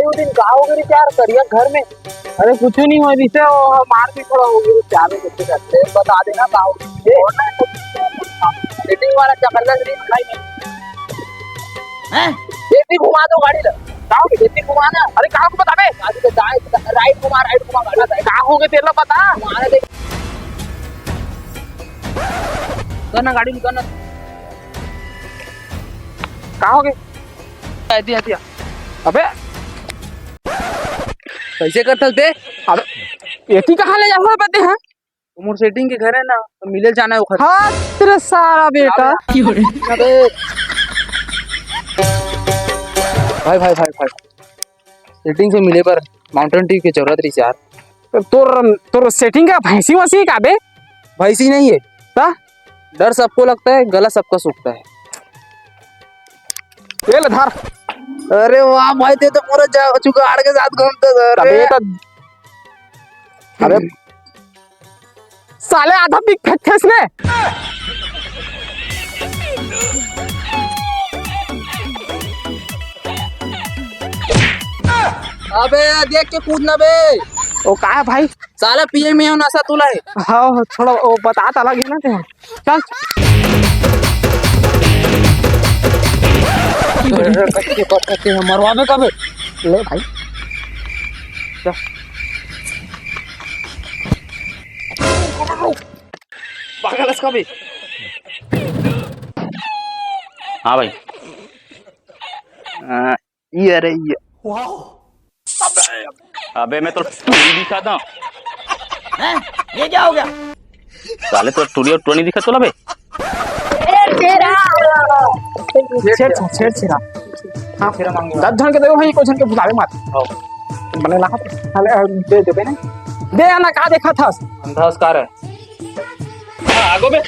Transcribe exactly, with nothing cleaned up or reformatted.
वो दिन का हो गई यार, करिया घर में। अरे कुछ नहीं हो, जैसे वो मार भी थोड़ा हो गई, क्या भी कुछ करते, बता देना का हो गई। सेटिंग वाला चक्कर में रील बनाई नहीं। हैं? ये भी घुमा दो गाड़ी ला। का हो गया? ये भी घुमा ना। अरे कहाँ को बताबे? गाड़ी पे दाएं, राइट घुमा, राइट घुमा, गाड़ी राइट। का हो गया तेला बता? घुमाना देख। करना गाड़ी में करना। का हो गया? दिया, दिया। अबे कैसे करथल ते? अबे एती कहाँ ले जावत बते हैं? मोर सेटिंग के घर है ना, तो मिले जाना है ओखर। हाँ, तेरे सारा बेटा। अबे भाई, भाई, भाई, भाई, सेटिंग से मिले पर माउंटेन ड्यू के जरूरत रही यार। तोर तोर सेटिंग का भैंसी वैसी का बे? भैंसी नहीं है। ता? डर सबको लगता है, गला सबका सूखता है। ये ले धर। अरे वाह भाई, ते तो पूरा जा-, जुगाड़ के साथ घूमते सर। अबे तो, अबे साले आधा पिक फेंकथेस ने। अबे देख के कूदना बे। ओ का है भाई? साला पिए में हो नशा तुला है। हाँ, थोड़ा वो बता ता लगे ना ते। चल। अरे, कच्चे पत्थर के मरवा में कबे? ले भाई। जा। पागल इसका भी। हाँ भाई। आ, ये, अरे, ये। अबे, मैं तो टूरी दिखाता हूँ। हैं? ये क्या हो गया? साले, तो टूरी और टूरी नहीं दिखा तो ना बे। छेड़ छा, छेड़ छेड़ा। हाँ, दस झन के देबे भाई, एको झन के बुलावे मत। हाँ। बने ला। अरे, दे देबे ना। दे ना, का देखत हस? अंधास कार है। हाँ, आगो बे।